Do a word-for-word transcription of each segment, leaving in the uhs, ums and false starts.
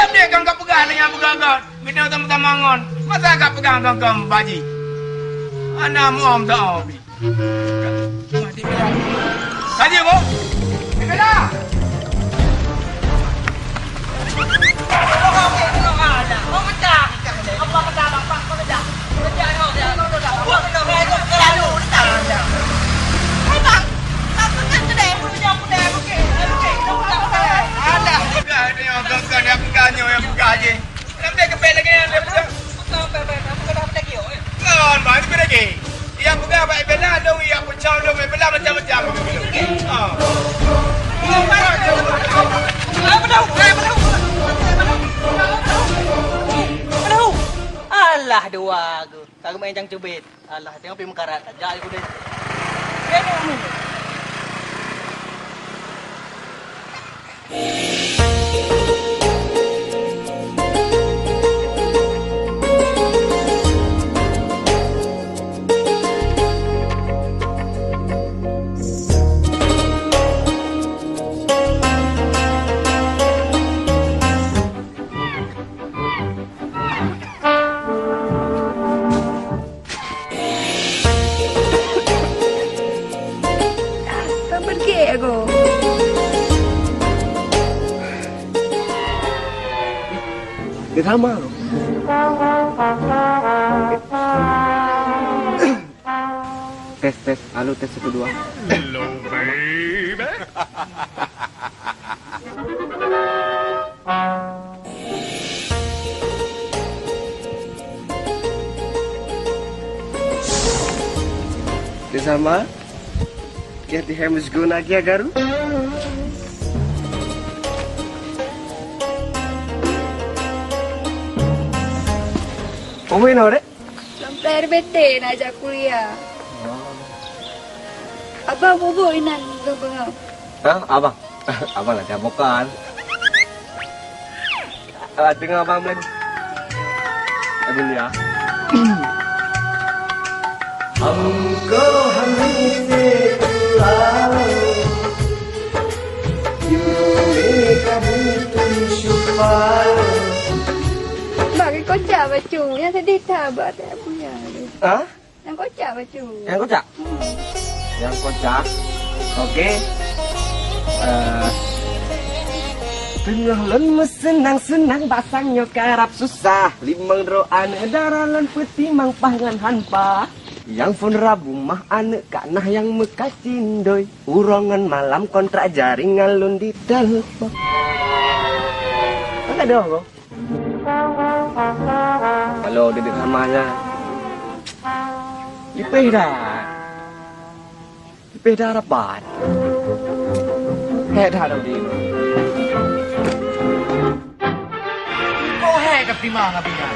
Dek kan ka peugah lé nyang peugah-peugah. Mita sama-sama ngon. Masa ka peugah kong-kong baji. Ana muom tao bi. Kaji ko. Dikena. Alah, peugah dia, peugah dia, peugah dia. Kan, bah, itu lagi. Yang peugah baik bela dong, yang pecah dong, bela macam-macam. Ah. Alah, dua ke. Ka geumeu'en nyang cubit. Alah, tengok pi meukarat. Jak laju deh. Saban kek aku. Dia sama tu. Tes, tes. Halo, tes satu, dua. Hello, baby. Di sama? Kaya di Hemis Guna kaya garu? Umi no, dek? Sampai R B T nak ajak kuliah. Abang bubuk inan geng-geng. Hah? Abang? Abang latihan vokal. Ah, dengar abang lagu. Lagu ni, ah. Hamko hamse tuawe, yue kabhi tum shupawe. Bagi kocak bacu, yang sedih tak abang tak punya. Hah? Nyang kocak bacut. Nyang kocak? Hmm. Nyang kocak. Oke. Eh, teungoh lôn meuseunang-seunang, basang nyoe karab susah. Limong droe aneuk dara lôn peutimang paih ngon han paih. Nyang phon rabu mah aneuk ka nah nyang meukacindoi. Uroe ngon malam kontrak jaringan lôn ditelepon. Kan gadoh, Bro? Halo, Dede sama nyan. Ipeh dah. Ipeh dah rapat. Heh dah, Dede. Kok heh ka terima ngon abang nyan?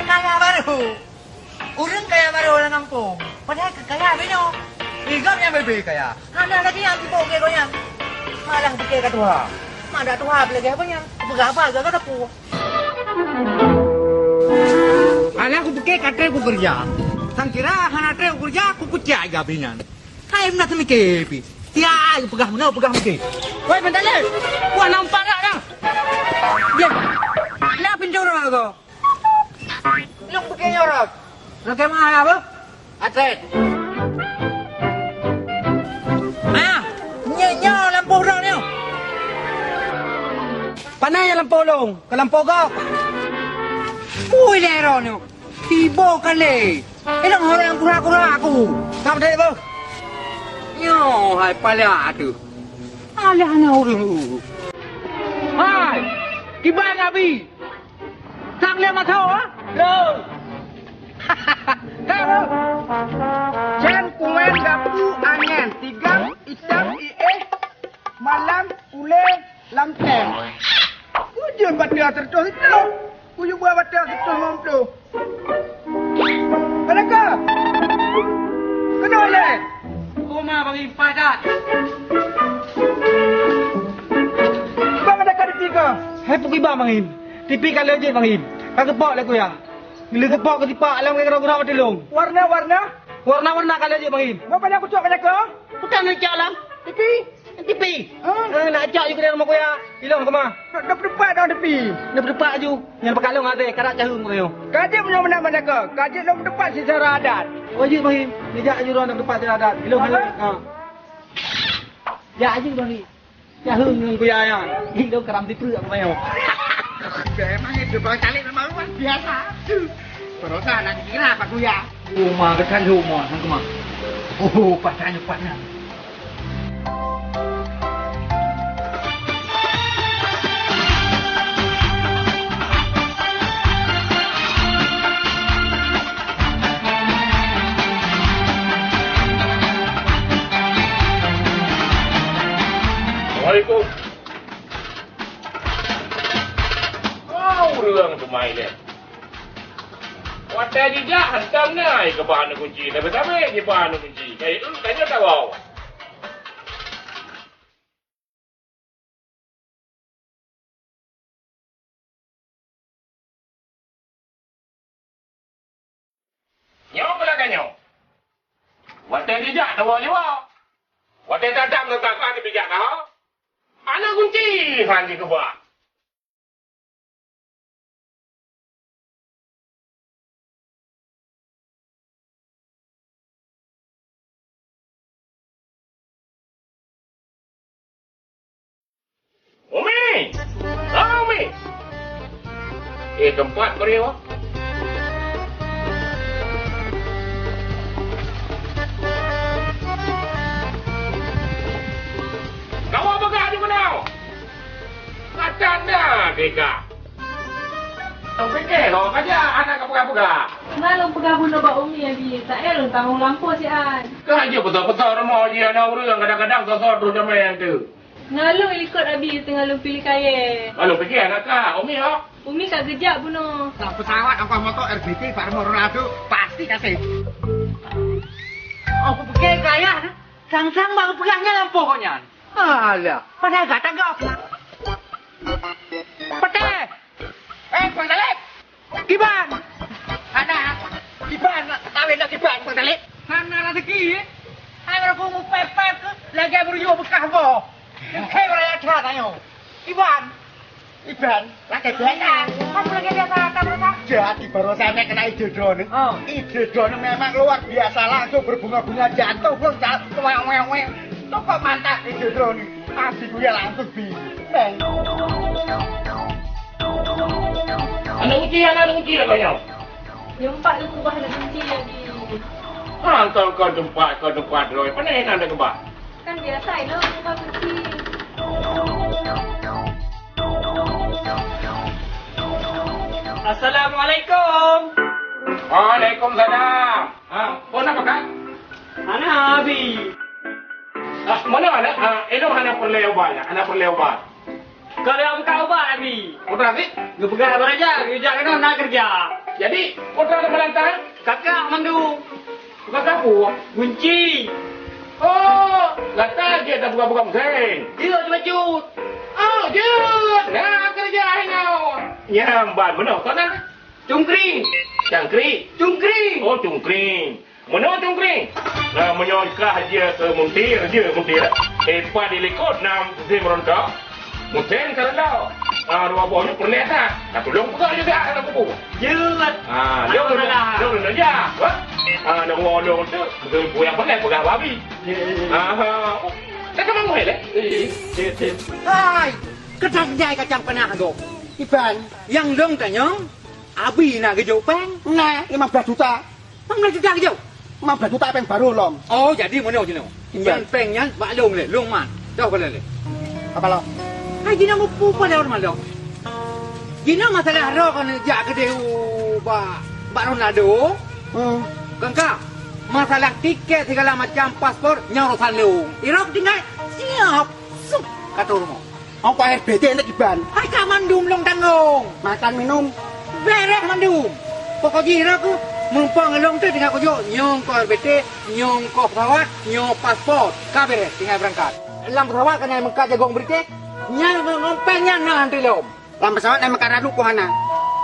Kaya baru. Ureueng kaya baroe lam gampông, padahai ka kaya binoe. Igam nyang bebe kaya, hana lagèe nyang sibok keu gobnyan. Malah pike ka tuha. Mak dak tuha pih lagèe abang nyan, peugah haba gata teupeu. Alah kupike ka trép kukeureuja. Sangkira hana trép kukeureuja, kupeucak iga pih nyan. Hai meunan teumike pih. Sia ai peugah meunoe peugah mike. Woi, Bang Talib, buah nampak dak dah? Diam. Nak pintu rumah kau. Lôn pike nyoe rot. Lagèe meunan apa? Atlet. Ah, nyoe, nyoe lampôh droeneuh. Pane nyang lampôh lôn, ka lampôh gob. Pui lé droeneuh. Tibo kali. Ilôn orang kura-kura aku. Ka dek beuh. Nyoe hai palak tu. Alah na ureueng. Hai, kiban Abi. Sang lé masa, ha? Lo. Halo. Jan kumen gapu angen, tigam itam iéh, malam ulé lam teng. Ujeuen batèe seratus itu. Kuyue buah batèe seratus lima puluh. Kenapa? Kenapa lé? Oma bagi padat. Bang ada kali tiga. Hai pukiba mangin. Tipi ka lejit mangin. Ka geupak lé kuya. Lé geupak keu tipak lam keu gura-gura mati long. Warna-warna? Warna-warna ka lejit mangin. Mau pada kucok pada ke? Bukan nak cak lam. Tipi. Tepi. Hah? Eh, nak cok ju keudeh rumoh kuya. Ilong keumah. Dap teumpat dah tepi. Dap teumpat ju. Nyang peukalong até, karat caheueng kuya. Ka jeuet meunyoe meunan mandaka, ka jeuet lôn teumpat secara adat. Wajib, Bang. Nijak ju droe dap teumpat secara adat. Ilong. Apa? Ha. Jak ju, Bang. Caheueng ngon kuya nyan. Ilong karam sipreuk aku mayoe. Memang itu Bang Talib memang luar biasa. Baroesa nak dikira Pak Kuya. Oh, ma, geutanyoe ma, han keumah. Oh, pasanyoe pat nyan. Assalamualaikum. Oh, ureueng teumai lé. Watèe jijak hantom na, jikeubah aneuk kunci, sabe-sabe jikeubah aneuk kunci. Kai eu, tanyoe tawoe. Nyoe peulagèe nyoe. Watèe jijak tawoe liwa. Watèe tatam teuka ka jijak ka. Aneuk kunci han jikeubah. Umi! Ah, Umi! Eh, teumpat bri, wah. Kawa bagah di mana? Mata na dega. Tong pike ho kaja anak ka peugah-peugah. Na lôn peugah bunoe bak Umi, Abi, tael lôn tamong lampôh siat. Ka jeuet beutôi-beutôi rumoh jih aneuk ureueng, kadang-kadang soe-soe troh jamé tu. Na lôn likot Abi teungoh lôn piléh kayèe. Lalu pike anak ka, Umi ho? Umi ka geujak bunoe. Nak pesawat apa motor R B T bak rumoh Ronaldo pasti kasih. Oh, pike kayèe na. Sang-sang bak peugah nyan lampôh nyan. Alah, padahai gata gob. Pete! Eh, Bang Talib! Kiban! Hana, kiban, kawin lom kiban, Bang Talib. Hana rezeki, eh? Hai, baru mupèp-pèp ke, lagèe beuruyuh beukah boh. Hei, raya that tanyoe. Kiban! Iban, lagèe biasa. Apa lagèe biasa, tak berasa? Jadi, baroesa mè keunan ide droeneuh. Oh. Ide droeneuh memang luar biasa, langsung berbunga-bunga jatuh, bro, jatuh, weng, weng, weng. Cukup mantap ide droeneuh. Abi Kuya langsung bingung. Aneuk kunci, aneuk kunci, aneuk kunci. Nyoe pat lôn keubah aneuk kunci, Abi. Ah, kau, kau teumpat, kau teumpat droe. Pane na aneuk keubah? Kan biasa, Ilong, buka kunci. Assalamualaikum. Waalaikumsalam. Ha, peue na, Pak? Hana, Abi. Ah, meunoe, aneuk, ah, Ilong hana peureulèe ubat, hana peureulèe ubat. Ka lheueh buka ubat, Abi. Peue teuma, Abi? Geupeugah bak raja, geujak keunoe na keureuja. Jadi, peue teuma lam lantang? Kakak mandum. Buka kapur? Gunci. Oh, gata jeuet tabuka-buka meusén? Jeuet, bacut. Oh, jeuet. Na keureuja inoe. Nyan ban meunoe, kok na? Cungkring. Cangkrik. Cungkring. Oh, cungkring. Meunoe cungkring. Nah, meunyoe kah jeuet keu muntir, jeuet muntir. Eh, pat di likot na meusén meurontok. Meusén ka reuloh. Ah, dua boh nyoe peureulèe that. Ka tulông peugah juga aneuk kubu. Jeuet. Ah, lôn, lôn, lôn, lôn, ya. Wah. Ah, aneuk kubu lôn tu, beutôi peue nyang peugah, peugah babi. Ah, ha. Dah ka bangun, eh? Hai, keudang jai kacang peunah gob. Iban, nyang lôn tanyong, Abi na geujok péng? Na, lima belas juta. Mang na teuka geujok? Lima belas juta péng barô lom. Oh, jadi meunoe jinoe. Iya. Nyan péng nyan bak lôn lé, lôn man. Toh keunoe lé. Apa lom? Hai, jinoe mupu pada ureueng malom. Jinoe masalah droe kon jak keudeh u bak, bak Ronaldo. Hmm. Kon ka, masalah tiket segala macam, paspor, nyan urusan lôn. Irok tinggai siap. Sup, kata ureueng. Ongkos R B T nyan kiban? Hai ka mandum lôn tanggong. Makan minum? Bèrèh mandum. Pokok jih droe keuh, mumpung lôn teuh tinggai kujok, nyoe ongkos R B T, nyoe ongkos pesawat, nyoe paspor. Ka bèrèh, tinggai beurangkat. Lam pesawat ka na meukat jagong beurité, nyan ngon péng nyan na antri lom. Lam pesawat na meukat radu ku hana?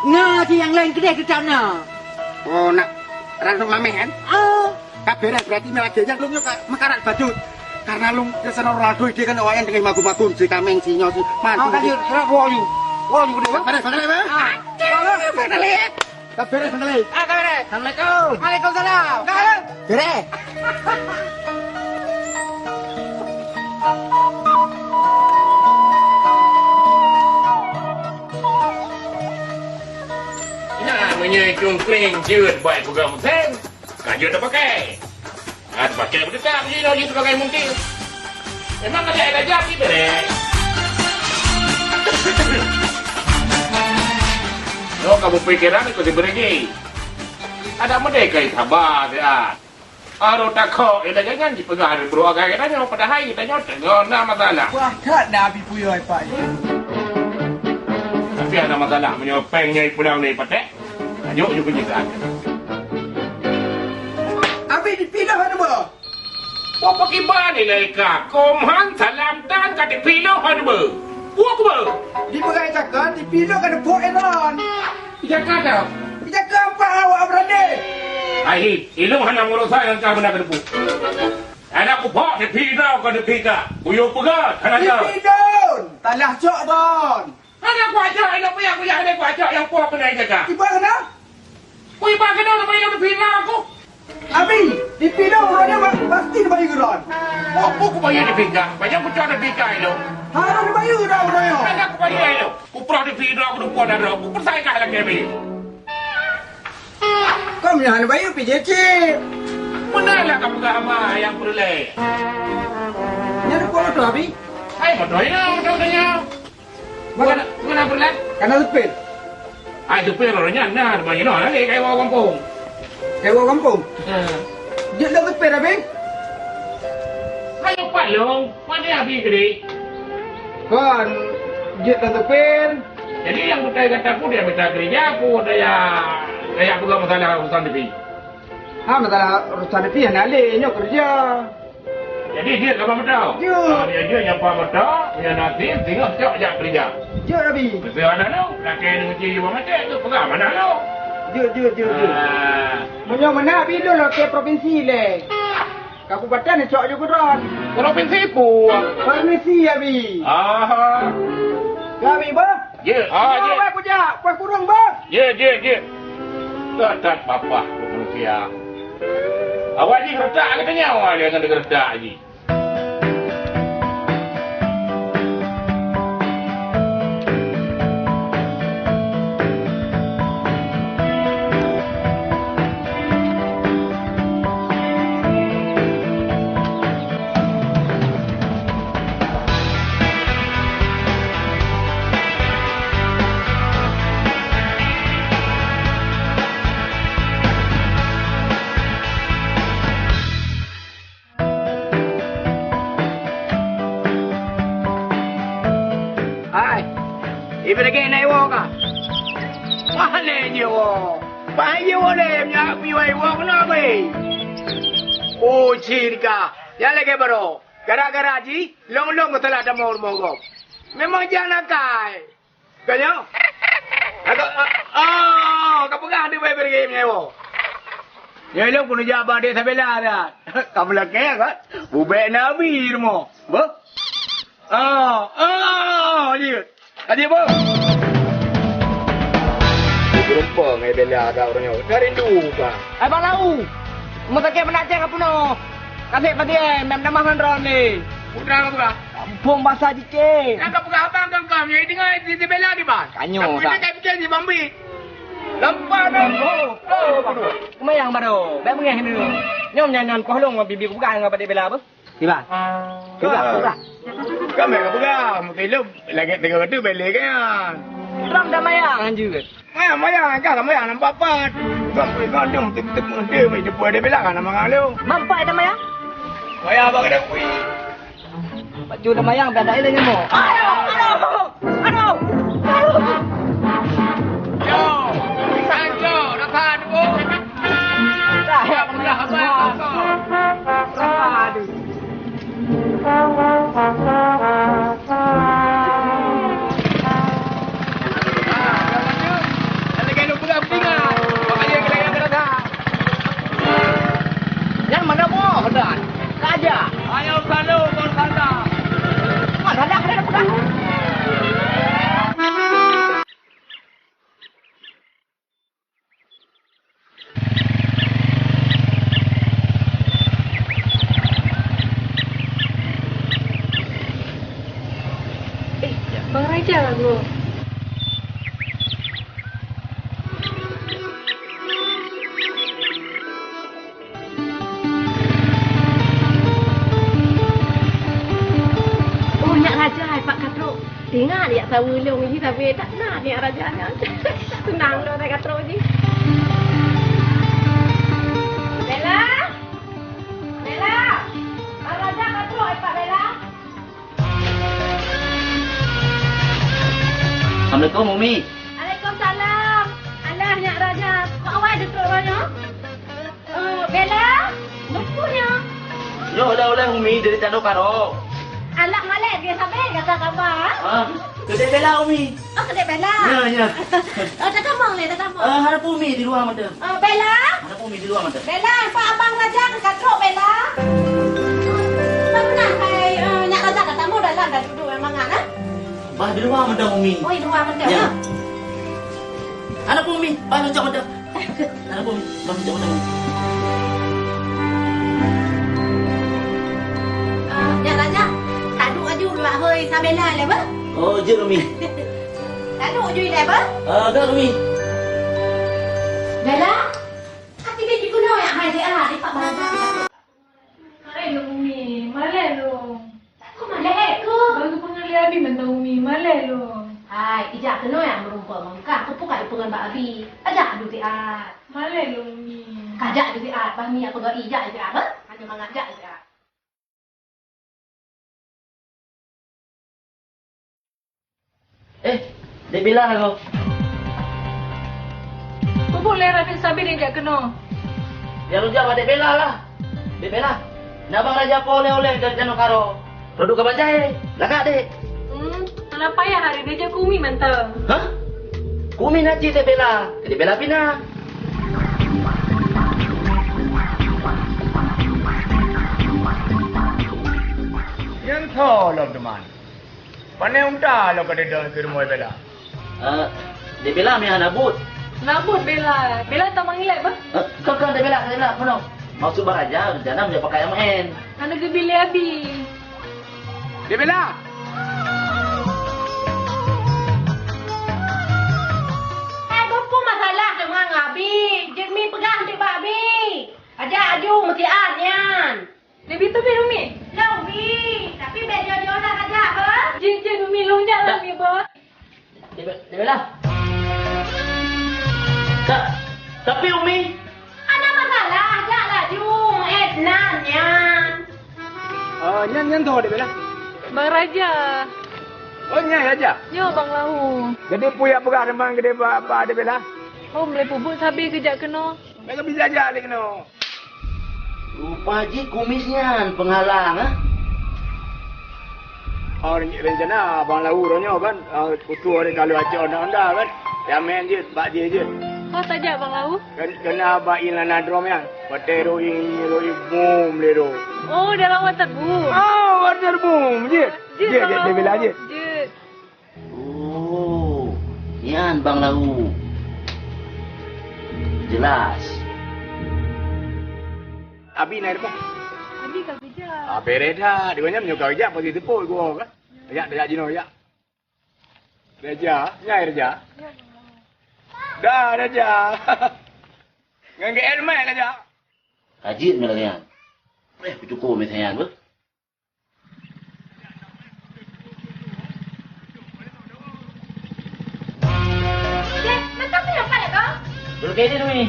Na, si nyang laén keudeh teutab na. Oh, nak radu mamèh kan? Ah. Ka bèrèh, berarti lagèe nyan lôn nyoe ka meukarat bacut. Karena lôn kesan Ronaldo, dia kan awaknyan teungoh magun-magun, si Tameng, si nyoe, si Madu. Ah, ka jeuet, serah, woe aju. Woe aju, deh. Sampai deh, sampai deh, Bang. Ah, sampai deh. Sampai deh. Ah, sampai deh. Assalamualaikum. Waalaikumsalam. Sampai deh. Nah, meunyoe cungkring jeuet bak peugah meusén, ka jeuet tapakai. Ka tapakai beudeukak jinoe jih sibagai mungkir. Memang ada aja jih berek. Nyoe ka beupikiran keu sibeureugi. Ada meudeh kai saba siat. Aro takok, eh, lagèe nyan jipeugah lé brok agak geutanyoe, padahai geutanyoe teungoh na masalah. Wah, that na Abi puyoe, Pak, ya. Tapi hana masalah, meunyoe péng nyoe ipulang lé patek, lanjut ju keujeukan. Abi dipiloh hana beuh? Wah, pakiban ni leka, komhan salam tan ka dipiloh hana beuh? Wah, ku beuh? Di peugah cakap, dipiloh ka dipok Iran. Ijaka dah. Ijaka apa awak berani? Hai, ilong hana urusan ngon kah beuna keuneupeu. Adak kupok dipidong ka dipika. Kuyue peugah, hana ka. Dipidong! Talah cok don! Hana kuajak, ilong payah kuyah hana kuajak nyang po keunan ijaka. Iba keunan? Ku iba keunan, lepas ilong dipidong aku. Abi, dipidong uroe nyoe pasti dibayeue ron. Oh, ku kubayeue dipika. Banyak kucok dipika ilong. Harus dibayeue dah uroe nyoe. Hana kubayeue ilong. Kuproh dipidong, kudukon dah droe. Kupeusai kah lagèe bi. Kau meunyoe hana bayeue pih jeuet cit. Meunan lah ka peugah hama nyang peureulèe. Nyan dukon moto, Abi? Hai, moto nyoe, moto nyoe. Bukan, bukan peureulèe. Kana supir? Hai, supir, orang nyan nah, teuma nyoe lagèe kai woe gampông. Kai woe gampông? Ha. Jeuet lôn supir, Abi? Hai, pat lôn. Mana Abi tadi? Kon, jeuet lôn supir. Jadi, nyang beutôi gata peue dia mita keurija, peue daya, daya peugah masalah urusan TV? Ha, masalah urusan TV hana lé, nyoe keurija. Jadi, jeuet lôn ba moto? Jeuet. Ah, dia jeuet nyang ba moto, nyan na sim, singoh cok jak keurija. Jeuet, Abi. Beutôi hana lôn, lakèe neuci jiba maté, tu peugah mana lôn? Jeuet, jeuet, jeuet, jeuet. Ah. Meunyoe meunan, Abi, lôn lakèe provinsi lé. Kabupaten cok ju keudroe. Provinsi peue? Provinsi, Abi. Aha. Ka, Abi, bah? Ye. Ah, ye. Bah, kujak, bah, kurung, bah? Ye, ye, ye. That-that babah manusia. Awak jih retak geutanyoe, awak nyan geuretak jih. Hai, ibe lagèe na iwoe ka? Wah, lé jiwoe. Bah jiwoe lé, nyak piwoe iwoe keunoe, beuh. Oh, cit ka. Nyan lagèe baroe. Gara-gara jih, lôn-lôn meusalah tamong rumoh gob. Memang jih aneuk kai. Ka nyoe? Adak, ah, ah, ka peugah di bai beureugi meunyoe. Nyoe lôn keuneuk jak bak Dek Sabela dah. Ka meulakèe kan? Bubek Nabi rumoh. Beuh? Ah, ah, jeuet. Ka jeuet, beuh? Di geureumpông, eh, Bela dah ureueng nyoe. Dah rindu ka. Hai, Bang Lau. Meusakét meunan cang ka peunoh. Ka sép padi, eh, mem damah ngon droeneuh. Peue ka peugah? Gampông basa jikét. Nyang ka peugah abang kan kah, nyang deungoe di, di Bela di ban. Ka nyoe, tapi Bang. Tapi tak pikir di Bang Bi. Lampa dah. Oh, oh, oh. Kumayang baroe. Bèk beungèh nyoe. Nyoe nyan nyan poh lôn ngon bibi kupeugah ngon padé Bela beuh. Di ban. Peugah, peugah. Ka meuka peugah, mungkin lôn lagèe teungoh tu bèk lé kan. Droe dah mayang hanjeuet. Maya, maya, ka maya nampak pat. Kau pun kau dong tep tep tep tep tep tep tep. Mampai dah maya? Maya bak dah kui. Pacu dah maya biar dah ileng nemo. Aduh, aduh, aduh, aduh. Yo, sanjo, rapat bu. Dah, ya, pemuda apa? Rapat. Nyan mana boh dan raja. Ayo kalu Saweue lôn jih sabe that na aneuk raja nyan. Seunang lôn ka trok jih. Bella! Bella! Raja ka trok, eh, Pak Bella? Assalamualaikum, Umi. Waalaikumsalam. Alah, nyak raja. Kok awai duek droe nyoe? Eh, Bella, buku nyoe. Nyoe oleh-oleh Umi dari Tanoh Karo. Alah, malèe dia sabe gata kaba, ha? Ah, kedai Bella, Umi. Oh, kedai Bella. Ya, ya. Oh, tatamong lé, tatamong. Ah, hana Umi di luwa mantong. Eh, Bella? Hana Umi di luwa mantong. Bella, Pak Abang Raja ka trok, Bella. Pak pernah hai, eh, nyak raja ka tamu dalam dah duduk mangat, eh? Bah di luwa mantong, Umi. Oh, di luwa mantong, ya. Hana Umi, bah cocok mantong. Hana Umi, bah cocok mantong. Eh, nyak raja, taduek aju dua hoi sabela lé, bah? Oh, jeuet, Umi. Taduek aju ilèe, bah? Ah, dah, Umi. Bella? Até jih keunoe jak hai siat, dipat barang. Hai lôn, Umi, malèe lôn. Takot malèe keuh? Baru peungeut lé Abi mantong, Umi, malèe lôn. Hai, ijak keunoe jak meurumpok ngon kah, keupeue ka ipeungon bak Abi. Ajak aju siat. Malèe lôn, Umi. Kajak aju siat, bah Umi jak peugah ijak aju siat, bah? Hana mangat jak aju siat. Eh, Dek Bella ko. Peue buet lé Raden Sabit jak keunoe? Nyang lôn jak bak Dek Bella lah. Dek Bella, na Bang Raja po oleh-oleh dari Tanoh Karo. Produk kaban jahé, lagak, Dek. Hmm, hana payah, hari nyoe jak keu Umi mantong. Hah? Keu Umi na cit, Dek Bella. Dek Bella pih na. Nyan tho lom teuma. Pané unta lom ka didong keu rumoh Bella. Eh, Dek Bella meuhana buet. Na buet Bella. Bella tamong ilèe, bah? Eh, kon, kon, Dek Bella, Dek Bella, keunoe. Maksud Bang Raja, rencana meunyoe pakai M N. Hana geubi lé Abi. Dek Bella! Eh, peue masalah teuma ngon Abi? Jeuet Mi peugah deh bak Abi. Ajak aju meusiat nyan. Leubeh teubiet, Umi. Lôn, Umi. Tapi bèk jauh-jauh that kajak, beuh. Jeuet, jeuet, Umi, lôn jak lah, Umi, beuh. Dia, dia belah. Ta-, tapi, Umi. Ada masalah, jak laju. Eh, nan nyan. Ah, nyan, nyan tu, dia belah. Bang Raja. Oh, nyan Raja. Yo, Bang Lahu. Jadi, peue jak peugah teuma keu dia ba, ba dia belah? Oh, meulai peubuet sabe keu jak keunoe. Meuka bisa jak lé keunoe. Rupa jih kumis nyan peunghalang, eh? Oh, ren-, rencana Abang Lahu roh nyoe kan, ah, putôh lé ka lheueh acok honda-honda kan. Jamen jeuet, bak jih jeuet. Ho tajak Bang Lahu? Kan, keunan bak Ilana Drom nyan. Watèe roh i, roh i bom lé roh. Oh, dalam waterboom. Ah, waterboom, jeuet. Jeuet, jeuet, Bang Lahu. Jeuet, jeuet, jeuet. Jeuet. Oh, nyan Bang Lahu. Jelas. Abi na i rumoh? Abi ka geujak. Ah, bereh that. Di gobnyan meunyoe ka geujak, pasti teupeu geuwoe kan? Jak, jak jinoe, jak. Raja, nyan Raja. Ya, Bang Lahu. Dah, Raja. Ngon G L mai Raja. Ka jeuet nyoe lagèe nyan. Eh, peucukôh meusayan beuh. Dek, mantap ni nampak dek kau? Dulu kayak ini dulu ni.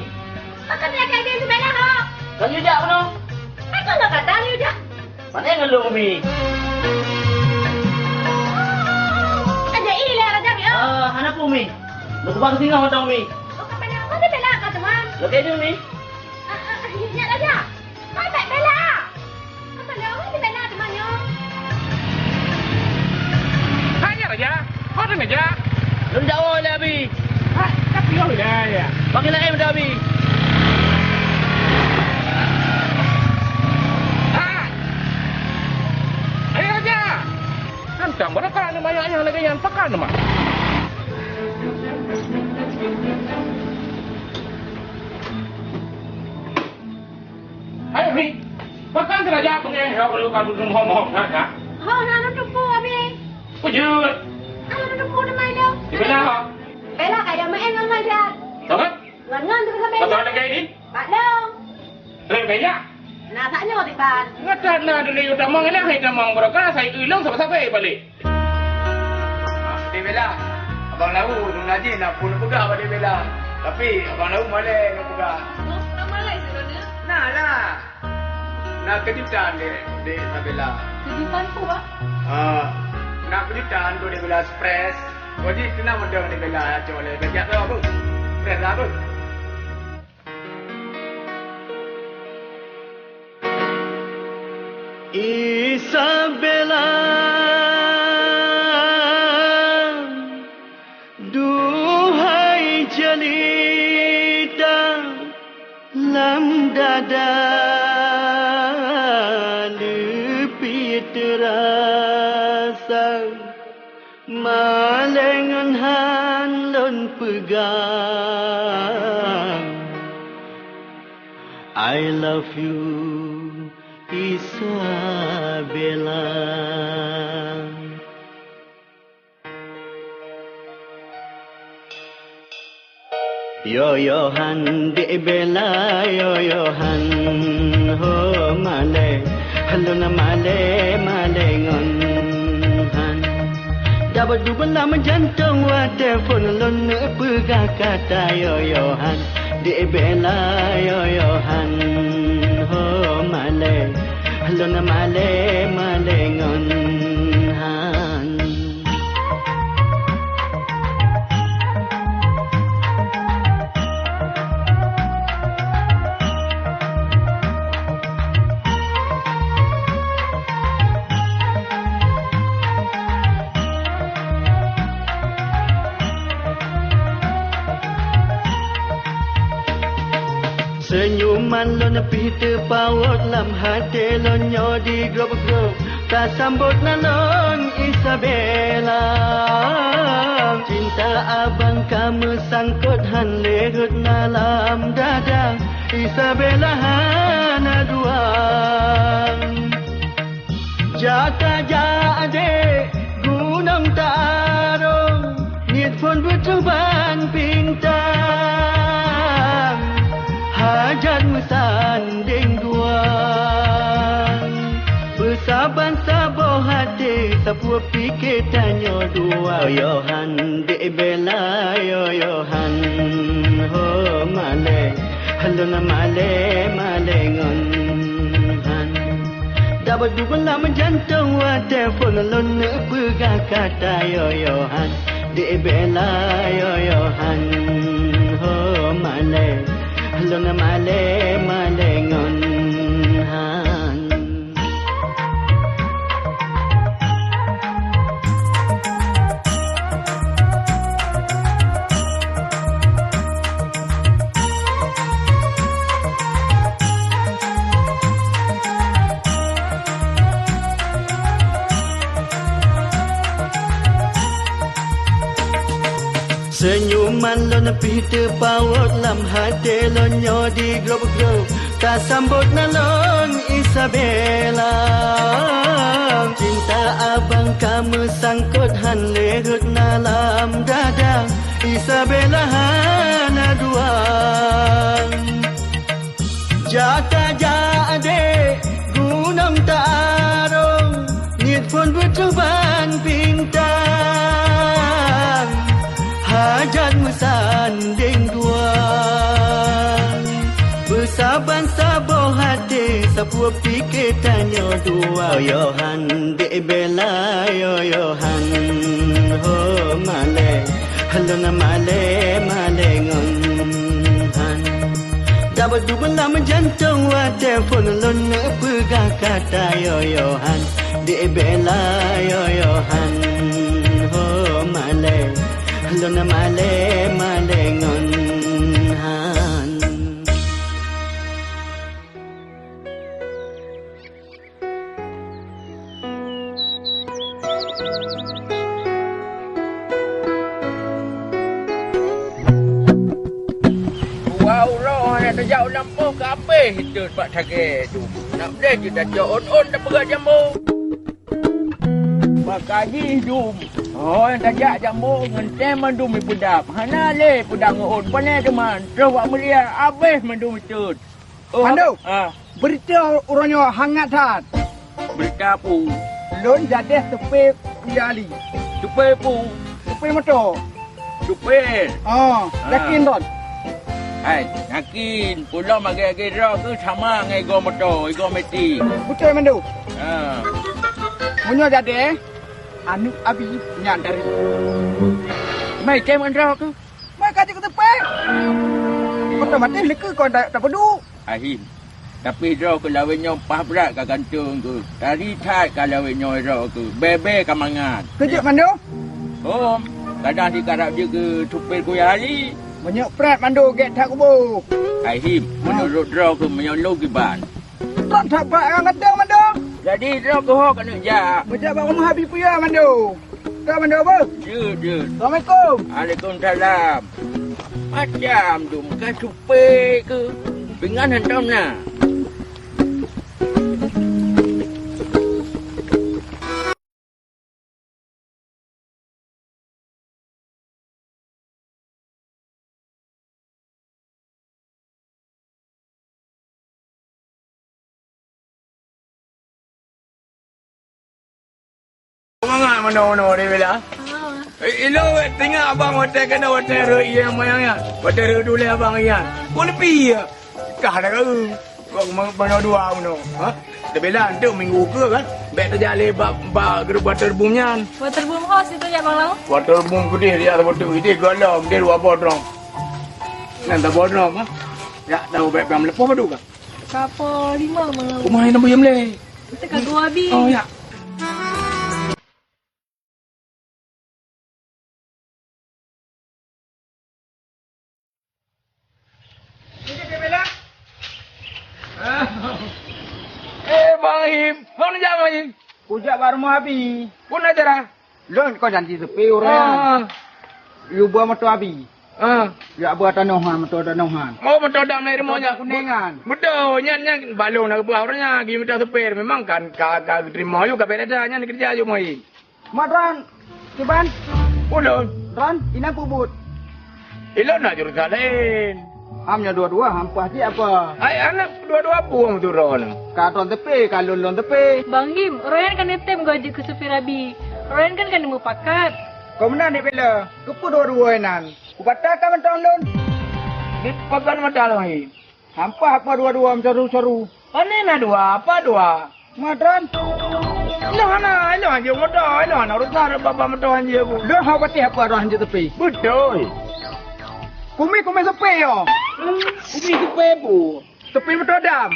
Makan dia kayak dia sebelah kau. Kan you jak penuh? Aku nggak kata you jak. Mana yang ngeluh, Umi? Ada ih lah raja ni. Ah, anak Umi. Lu kubang singa mata Umi. Bukan pada apa dia bela kau teman. Lu kayak ini, Umi. Ah, ah, ah, ya raja. Hai, Mek Bella! Apa lé orang di Bella teuma nyoe? Hai, nyan Raja! Ho teungeujak? Lôn jak woe lé Abi. Hah, ka piôh lé, ya? Bagi laén meuda Abi. Hai! Hai, Raja! Hantom beureukat aneuk manyak nyan lagèe nyan, pakan teuma. Hai, Ri. Pakan teuraja beungéh, ya, perlu ka duduk hom-hom, ha, ha? Ho, na lôn teupeu, Abi. Peujeuet. Na lôn teupeu teuma ilong. Di Bella, ha? Bella ka ya maén ngon Haidar. Sangat? Ngon, ngon, terus sampai. Pasal lagèe ni? Bak lôn. Lagèe ya? Na, sak nyoe dipat. Ngat that na dulu tamong, ilong hai tamong, barokah, sai ilong sabe-sabe balik. Di Bella, Abang Lau, Nun Najih na peue neupeugah bak Dek Bella. Tapi Abang Lau malèe neupeugah. Oh, na malèe sidroe nyoe? Na lah. Na keujutan dek, dek Isabella. Keujutan peue, Bang? Ah, na keujutan dek Bella, surprise. Kok jih keunan mantong dek Bella, cok lé bajak tu apa? Surprise lah apa? Isabella, duhai jelita lam dada, leupie teurasa malèe ngon han lôn peugah. I love you, Isabella. Yo, yo, han, dek Bella, yo, yo, han, ho, malèe, lôn malèe, malèe ngon han. Dabah dublah meujantong watèe phôn lôn neupeugah kata yo, yo, han. Dek Bella, yo, yo, han, ho, malèe, lôn malèe, malèe ngon han. Seunyuman lôn pih teupawöt lam até lôn nyoe di grôb-grôb. Tasambot nan lôn Isabella. Cinta abang ka meusangkot han lé rhot na lam dada. Isabella hana dua. Jak tajak dek gunong tarông, niet phôn beuteuban bintang, hajat meusandeng dua. Beusaban saboh até, sapeue pike tanyoe dua. Yo, yo, han, dek Bella, yo, yo, han, ho, malèe, lôn malèe, malèe ngon han. Dabah dublah meujantong watèe phôn lôn neupeugah kata yo, yo, han. Dek Bella, yo, yo, han, ho, malèe, lôn malèe, malèe ngon han. Seunyuman lôn pih teupawöt lam até lôn nyoe di grôb-grôb. Tasambot nan lôn Isabella. Cinta abang ka meusangkot han lé rhot na lam dada. Isabella hana dua. Jak tajak dek gunong tarông, niet phôn beuteuban bintang, hajat meusandeng dua. Beusaban saboh até, sapeue pike tanyoe dua. Yo, yo, han, dek Bella, yo, yo, han, ho, malèe, lôn malèe, malèe ngon han. Dabah dublah meujantong watèe phôn lôn neupeugah kata yo, yo, han. Dek Bella, yo, yo, han, ho, malèe, lôn malèe, malèe ngon han. Dua uroe hana tajak u lampôh, ka abéh itot bak tagèe tu. Nak beuléh jeuet tacok ôn-ôn tapeugah jambo. Baka jih dum, oh, tajak jambo ngon tém mandum ipeudap. Hana lé peudap ngon ôn, pane teuma troh bak meuria, abéh mandum itot. Oh, Mando, ah. Beurita uroe nyoe hangat that. Beurita peue? Lôn jadeh teupeu Kuya Ali. Teupeu peue? Supir moto. Supir? Oh, ah. Yakin, Don? Hai, yakin. Ulôn magée-magée droe keuh sama ngon igoe moto, igoe meeting. Beutôi mandum? Ha. Meunyoe jadi, aneuk Abi nyan dari. Mai cai mandra keuh. Mai ka jeuet keu teupeu. Otomatis leukeue kon ta-, tapeuduek. Ahim. Tapi droe keuh lawét nyoe paih brat ka gantung keuh. Tari that ka lawét nyoe droe keuh. Bèe-bèe ka mangat. Keujeuet mandum? Hom, kadang sikarab jeuet keu supir kuya Ali. Meunyoe prat mandum gét that kubu. Ahim, ha. Meunurot droe keuh meunyoe lôn kiban. Trok that bak nyang ganteng mandum. Jadi droe keuh ho keuneuk jak. Meujak bak rumoh Abi Puya mandum. Ka mandum beuh? Jeuet, jeuet. Assalamualaikum. Waalaikumsalam. Macam dum ka supé keuh. Pingan hantom na. Mangat meunoe-noe di Bella. Ah. Eh, ilôn wéh teuingat abang watèe keunoe watèe rhot ié mayang nyan. Watèe rhot dulé abang ié nyan. Kok leupie ya? Kah dah kau. Kok ma-, manoe dua meunoe, ha? Teubela enteuk minggu keu kan? Bèk teujak lé bak, bak grup waterboom nyan. Waterboom ho situ jak Bang Lau? Waterboom keudeh jak saboh teuk, ideh gohlom, ideh dua boh drom. Nyan saboh drom, ha? Jak tahu bèk payah meuleupah padum ka? Ka po lima Bang Lau. Uma nyang buyuem lé. Itu ka gua habis. Oh, ya. Eh, Bang Him. Hon jak, Bang Him. Kujak bak rumoh Abi. Pun acara. Lôn kon janji seupé ureueng. Ah. Yue bua moto Abi. Ah. Yak bua tanoh han, moto tanoh han. Oh, moto dam dari rumah. Moto nyan. Kuningan. Beutôi, nyan, nyan balong na geubuah ureueng nyan, gi moto seupé. Memang kan ka, ka geuterima yue ka beda nyan kerja yue moi. Mat ran, kiban? Ulôn. Ran, inan peubuet. Ilôn na jurusan laén. Ham nyoe dua-dua, ham paih di apa? Hai aneuk dua-dua pueng tu ron. Ka tron teupé, ka lôn lôn teupé. Bang Him, royan kan neutém goe jeuet keu supir Abi. Royan kan ka neumupakat. Kau meunan deh bela, keupeue dua-dua inan? Kubata ka mantong lôn. Di pagan mata lôn hai. Hampa apa dua-dua meusaru-saru? Pane na dua, apa dua? Matron. Ilong hana, ilong hanjeuet moto, ilong hana urusan baba moto hanjeuet bu. Lôn hana patéh apa roh hanjeuet teupé. Beutôi. Kumi, kumi seupé yo. Kumi seupé bu. Teupé moto dam.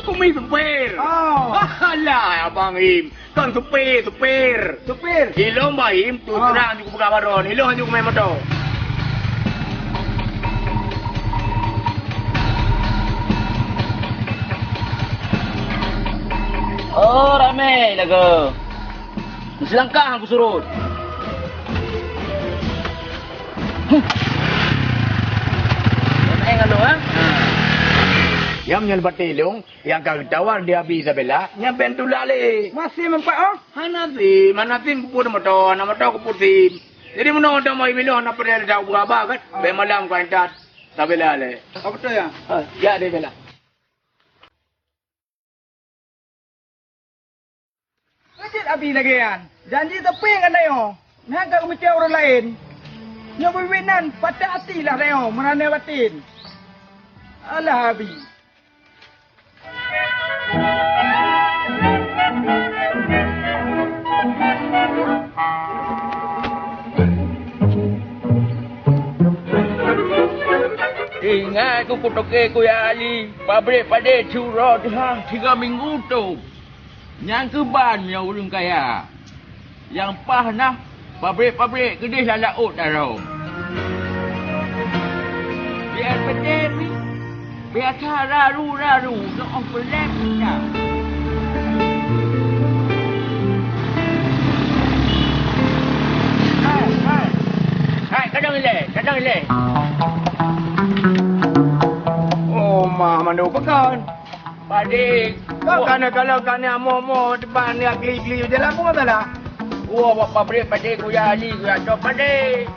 Kumi seupé. Oh. Alah, Abang Im. Kon supir, supir. Supir? Ilôn Baim tu terang ju kupeugah baron. Ilôn hanjeuet kumé moto. Oh, ramé lagoe. Meusilangkah ku surot. Ramé ngon lôn, ha? Nyam nyan baté lôn. Nyang ka geutawar di Abi Isabella, nyan bèk tulak lé. Maséh meupat, oh? Hana sim, hana sim kupot moto, hana moto kupot sim. Jadi, meunoe moto mai miloh hana peureulèe teuka ubak abah, kan? Ah. Bèk malam ka intat Isabella lé. Oh, beutôi, ya? Ah, ya, deh, Bella. Keu jeuet Abi lagèe nyan, janji teupeu ngon tanyoe, nyan ka geumeucue ureueng laén. Nyoe biet-biet nan patah até lah tanyoe meunan baten. Alah Abi. Ingat ku kutoke Kuya Ali, pabrik padé siuroe teuhah tiga minggu tôb. Nyang keuban meunyoe ureueng kaya. Nyang paih na pabrik-pabrik keudeh lam laôt darom. Di air peuteh pih biasa raru-raru, neuôh peulét nyan. Hai, hai. Hai, kadang ilèe, kadang ilèe. Oh, ma mandum pakon. Padé. Kau kana kalau kana mo-mo depan ni geli-geli jalan pun masalah. Wah, bak pabrik padé Kuya Ali, Kuya Cok padé.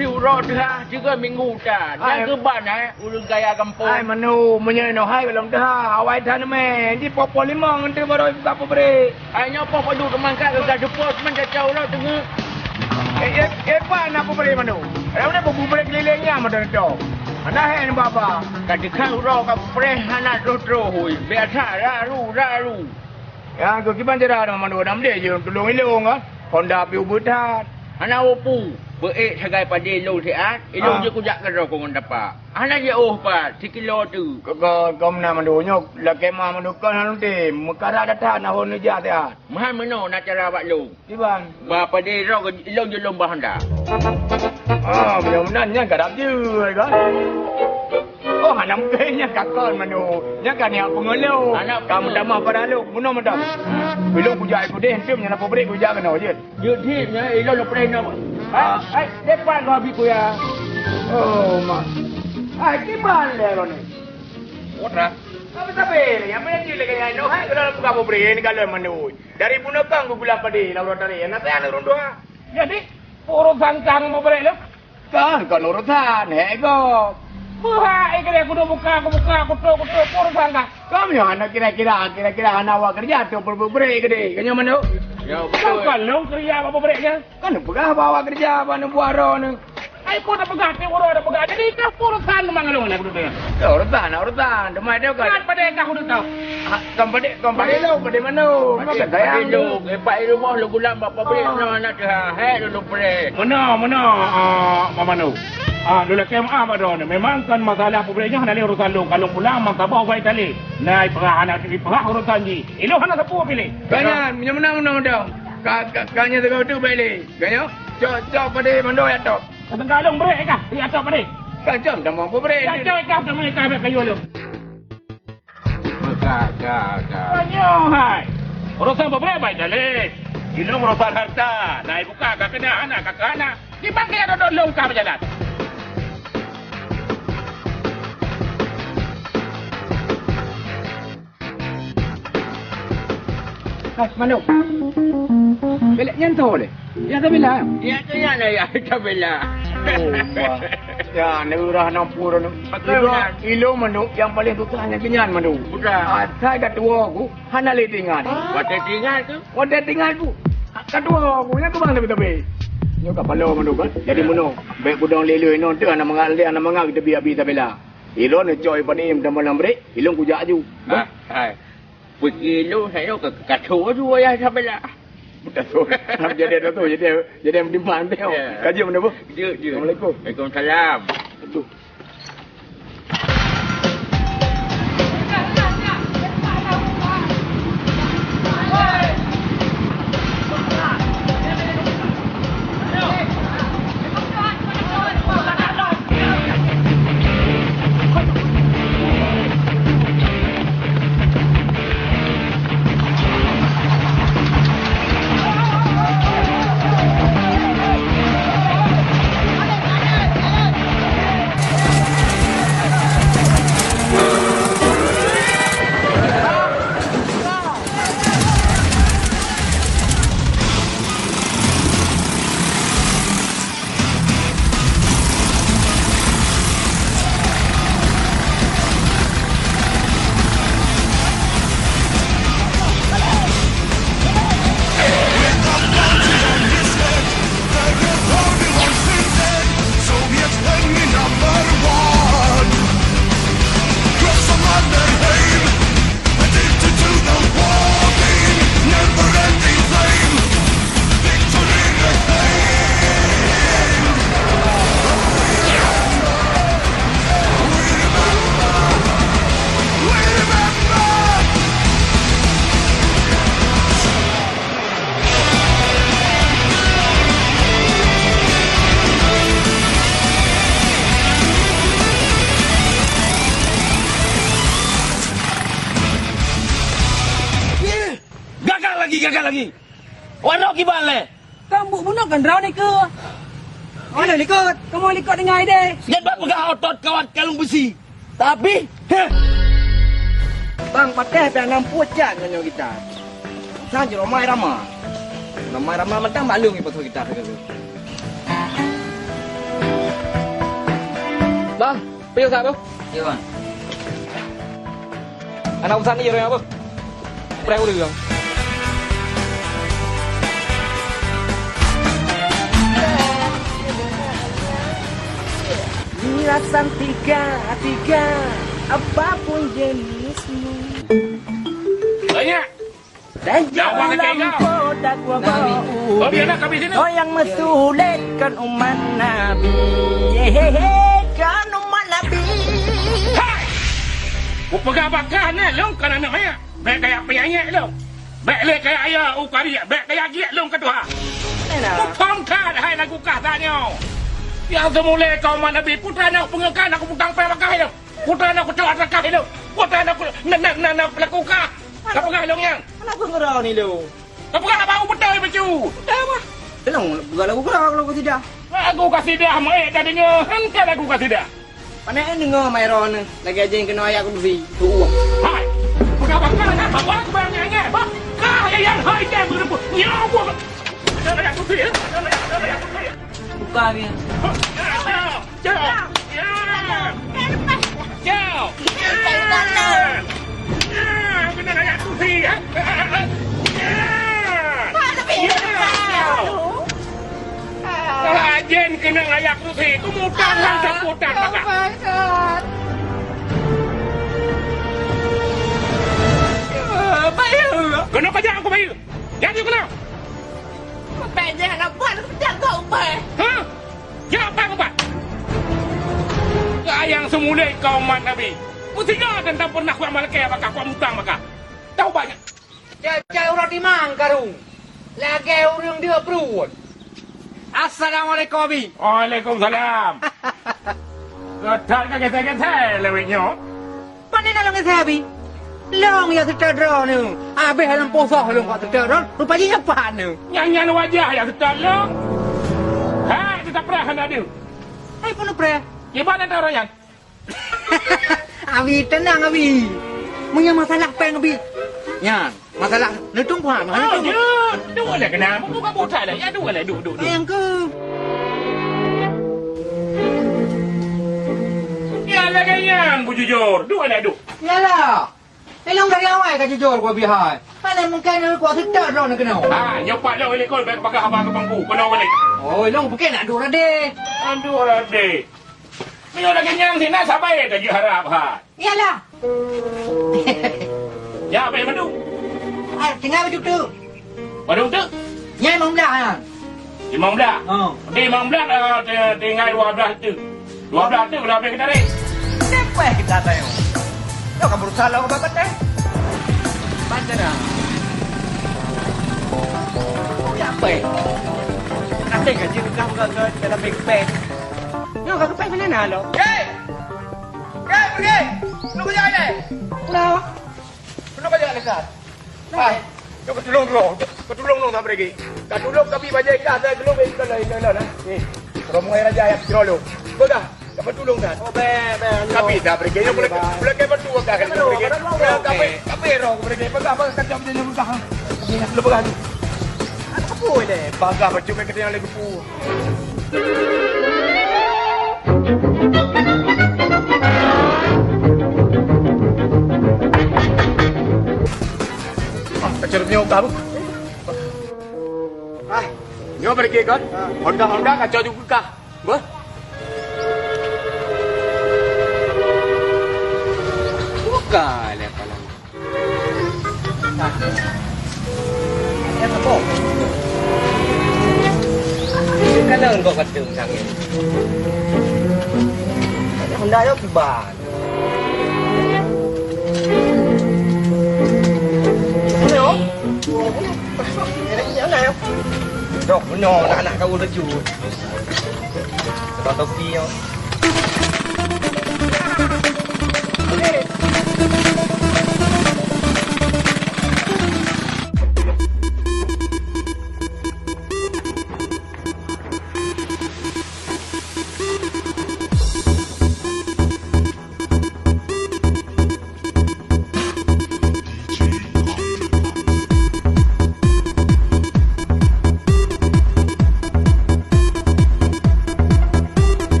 Di uroe teuhah tiga minggu tan. Ai. Nyang keuban, eh, ureueng kaya gampông. Ai, Manu, meunyoe inoe hai gohlom teuhah, awai that mé. Di poh-poh limong ngon teuh baru buka pabrik. Ai, nyoe poh padum teumangkat keu ka seupôt, meucaca uroe teungeut. Eh, eh, eh, pat na pabrik, Manu? Eh, udah pabrik keliling nyan, Manu, tu. Hana hai nibak ba. Ka teuka uroe ka preh hana troh-troh, hui. Biasa, raru, raru. Ya, keu kiban cara na mandua nam deh je tulông ilông kan. Honda piôh beuthat. Hana upu, beuék sagai padé lôn siat, ilông Ah. jeuet kujak keudroe ngon tapak. Hana jiôh pat, sikilo teuk. Keu, keu, keu meunan mandua nyoe, lakée ma mandua kon hana tem, meukara data na hon neujak siat. Meuhan meunoe na cara bak lôn. Kiban? Ba padé droe ilông jeuet lôn ba Honda. Ah, meunyoe meunan nyan gadap jeuet kan. Oh, hana mungken nyan ka kon manu. Nyan ka niyak peungeulok. Anak Ka peungeulok. Meutamah pada lok. Bunoe mantong. Bilong kujak ikut deh, entum nyan apa beri kujak kena je. Jeuet jih nyan ilong leupah nyoe. Hai, Ah. hai, depan kau habis kuya. Oh, mak. Hai, kiban le lo ni? Putra. Apa sabe? Apa yang dia lagi nyan? Hai, kalau buka apa beri ni kalau manu. Dari bunoe kang gugulang padi, lalu tadi. Nak saya nak runduh. Jadi, urusan kang mau beri lu? Kan, kan urusan, hego. Buhai kira kudu buka, kubuka, kutuk, kutuk, urusan kah? Kamu yang anak kira-kira, kira-kira anak awak kerja tu perlu beri ke deh? Kanya mana? Ya, Kau betul. Kan lu kerja apa beri nya? Kan peugah bawa kerja apa nak buat roh ni? Ai pun dah peugah, tiap orang dah peugah. Jadi kah urusan memang lu nak kudu tanya. Ya, urusan, urusan. Demai dia kan. Kan pada kah kudu tahu. Ah, kan pada, kan pada lu, pada mana? Pada, Makan sayang. Pada lu, eh, pak di rumah lu gulam apa beri Ah. mana nak dah. Hai lu lu beri. Mana, mana, ah, Mama Nu? Ah, lu lagi maaf ada ni. Memang kan masalah apa beri nya hanya urusan lu. Kalau pulang maka bawa baik tali. Nah, iperah anak iperah urusan ji. Ilu hana sapu pilih. Banyak, punya menang undang-undang. Ka, ka, ka nya tegak tu baik le. Ganyo, cok, cok pada mandor ya tok. Tengah long brek kah? Ya tok pada. Kan cok dah mau brek. Ya cok kah dah mulai kah kayu lu. Ka, ka, ka. Ganyo hai. Urusan brek baik dah le. Ilong urusan harta. Nah, buka ka kena anak, ka kena. Di bangkai ada dodong long ka berjalan. Hai, Manu. Belek nyan tu leh. Ya, Tabila. Ya, tu ya lah, ya, Tabila. Oh, wah. Ya, neurah nampur anu. Betul, Ilo, kan? Ilo Manu yang paling susah nyan kenyan Manu. Betul. Asai dah tua aku, hana le tinggal. Watèe tinggal tu? Watèe tinggal aku. Ka tua aku, nyan tu bang tapi-tapi. Nyoe ka palo Manu kan. Jadi Ya. Manu, baik budong lelui non tu anak mangat dia, anak mangat kita biar-biar Tabila. Ilôn neucok ié padé meutamah lam brek, ilôn kujak aju. Ah, hai. Peuki ilôn sayoe ka, ka tho ju ayah Isabella. Buta tho. Jadi ada tu, jadi, jadi yang beriman tu. Ya. Kaji mana bu? Jeuet, jeuet. Assalamualaikum. Waalaikumsalam. Aduh. Gagal lagi, gagal lagi. Warok kiban lé. Kambuk bunoe kan droe nikeue. Mana likot? Kamoe likot dengai deh. Nyan bak peugah otot kawat kalung beusi. Tapi, heh. Bang patéh pih nam pucak nyoe kita. Sang jroh mai rama. Ramai-ramai mantang maklum ipasoe kita. Piye sa tu? Iya, Bang. Anak pesan ni, ya, apa? Preh ureueng. Ni rasa tiga, tiga, apapun jenismu. Banyak. Dan Nyawa jangan ketiga. Lampau dak Nabi. Wabahu. Oh, dia nak kami sini. Kau yang mesulitkan umat Nabi. Hehehe, kan umat Nabi. Hai! Kupeugah bak kah nyan, lôn kon aneuk manyak. Bèk kajak peunyanyek lôn. Bèk lé kajak ya u kariek, bèk kajak giek lôn keu tuha. Muphom that hai lagu kah tanyoe. Nyang seumulai keu umat Nabi, putra aneuk peungeuh kah, aneuk peutang pèng bak kah lôn. Putra aneuk kucok atra kah lôn. Putra aneuk ku-, na, na, na, na pelaku kah. Ka peugah lôn nyan. Hana peue ngeurau ni lôn. Ka peugah bak u beutôi bacut. Dah, Bah. Lôn peugah lagu keudroe, lagu kasidah. Lagu kasidah, meuék tadeungoe. Hana lagu kasidah. Pane deungoe Mairon lagèe jih keunoe ayat kursi. Tuh. Hai. Peugah bak kah, bak kah, bak kah, bak kah, hai, hai, hai, hai, nyoe buah. Ada ayat kursi, ya? Ada ayat kursi, ya? Buka dia. Jauh! Jauh! Jauh! Jauh! Jauh! Kena ayat kursi, ya? Jauh! Jauh! Rajin kena ayat kursi, tu mutang ngon sambutan, maka. Kena kejap aku bayu. Jadi kena. Bèk jih aneuk buet, peugah keu ubé. Ha? Jak bak ubat. Kah nyang seumulai keu umat Nabi. Meusigoe teuntang peureunah kuat malakée bak kah, kuat mutang bak kah. Taubat nyan. Cai-cai uroe timang karu. Lagèe ureueng deuh pruet. Assalamualaikum, Abi. Waalaikumsalam. Geutat ka gèsèe-gèsèe lawét nyoe. Pane na lôn gèsèe, Abi? Lôn nyang seutôt droeneuh. Abéh lôn posoh lôn bak seutôt droeneuh, rupa jih nyan pat neuh. Nyan, nyan wajah nyang seutôt lôn. Hai, teutab preh hana deuh. Hai, peue neupreh? Kiban ata uroe nyan? Abi, teunang, Abi. Meunyoe masalah péng, Abi. Nyan. Masalah neutueng paham, hana neutueng. Jeuet, duek lé keunan, mubuka buta lé. Ya, duek lé, duek, duek, duek. Nyang keu. Ya, lagèe nyan, beujujur. Duek lé, duek. Yalah. Ilong dari awai ka jujur, gua bihai. Hana mungkin aku seutôt droeneuh keunoe. Ha, nyoe pat lôn ilikot, bèk bagah haba keu pangku. Keunoe balik. Oh, ilong bukén nak duek radé. Aduh, radé. Meunyoe lagèe nyan, sinan sabai tajak harab, ha. Iyalah. Ya, abéh mandum. Ah, tinggai bacut teuk. Mandum teuk? Nyan limong blah nyan. Limong blah? Oh. Di limong blah, eh, ti-, tinggai dua blah teuk. Dua blah teuk, udah abéh geutarek. Leupah geutarek. Nyoe ka berusaha lawan bak batèe. Baca dah. Siapa? Nanti gaji udah buka ke dalam backpack. Nyoe ka keupeue meunan na lom? Hei! Hei, pergi! Keuneuk kujak ilèe! Kenapa? Keuneuk kujak ilèe, Ustaz. Hai, nyoe katulông droe, katulông droe sabe lagèe. Katulông kami bajèe kah, saya geulong, eh, ikalon, ikalon, eh. Ni, rombongan raja nyang keudroe lôn. Peugah, kapeutulông, Ustaz. Oh, bèk, bèk, tapi dah pergi, nyoe boleh, boleh kapeutulông, Ustaz, kalau pergi. Tapi, tapi roh pergi, peugah, peugah, kacau macam ni, peugah. Peugah tu. Apa pun, eh? Peugah, bacut, main kata yang lain, kepu. Ah, kacau nyoe kah, Bu? Ah, nyoe pergi kan? Honda, Honda kacau juga kah? Bu? Bukan, ya, kalau Nah. Ya, apa? Ini kan daun kok kacang ni. Ada Honda yo kiban. Ini, oh. Ini, ini, ini, oh. Dok, benar, anak-anak kau laju. Kena topi, yo.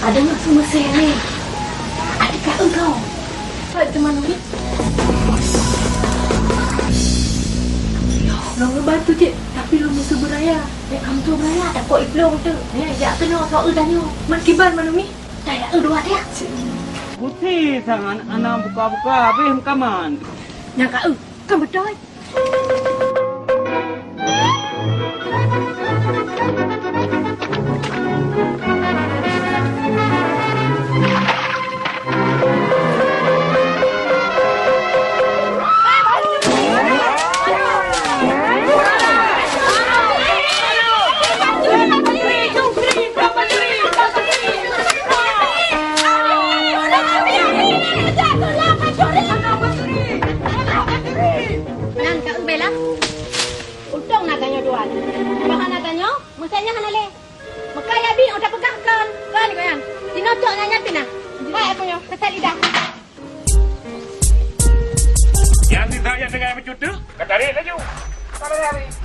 Ada nafsu mesé ni. Ada kat engkau. Pat teman ni. Lôn ngebantu cit, tapi lôn meusu beuraya. Nyak kamoe tu beuraya, takot iplong tu. Nyak jak keunoe soe tanyoe. Mat kiban manuek ni. Daya dua dia. Putih sangat anak buka-buka habis meukaman. Nyang ka eu, kan beutôi. Nyan ka ubé lah. Untông na tanyoe dua. Bah na tanyoe, meusajan hana lé. Meuka ya bi, udah peugah kon. Kon ko nyan. Dinoe cok nyan nyan pih na. Hai aku nyoe, keusat lidah. Nyang sisa nyang tinggai bacut tu, ka tarék laju.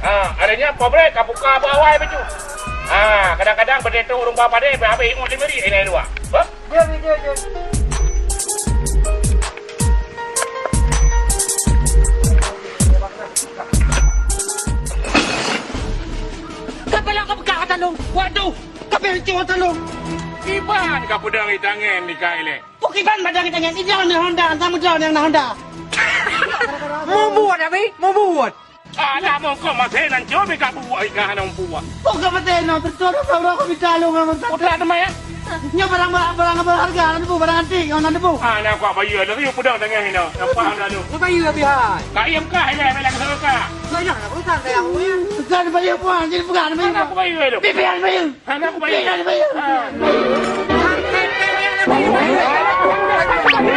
Ha, artinya pobrek ka buka bak awai bacut. Ha, kadang-kadang beudé tu ureueng ba padé, habéh ingat lima ri, eh, luwa. Bah? Jom, jom, jom. Ka palang ka peugah ata lôn. Waduh, ka peucok ata lôn. Kiban ka peudong di tangan ni ka ilée. Pok kiban peudong di tangan, idong na Honda, sama dong nyang na Honda. Mubuet, Abi, mubuet. Anak mongkok masih nan jom ka bubuet ikan hana bubuet. Pok ka maté na, tercok na, saudara kami calung na, Ustaz. Udah teman ya? Nyoe barang, barang, barang berharga, na debu, barang antik, na debu. Ah, na kuat bayeue, lari peudong tangan hina. Nampak dah tu. Nyoe bayeue, Abi, hai. Ka iem kah, ilée, ilée, ilée, ilée, kah? Banyak nak urusan saya, Abi, ya. Bukan bayeue puan, jadi bukan bayeue. Mana aku bayeue tu? Pipian bayeue. Hana aku bayeue. Pipian bayeue. Ah. Aku bayeue, aku bayeue.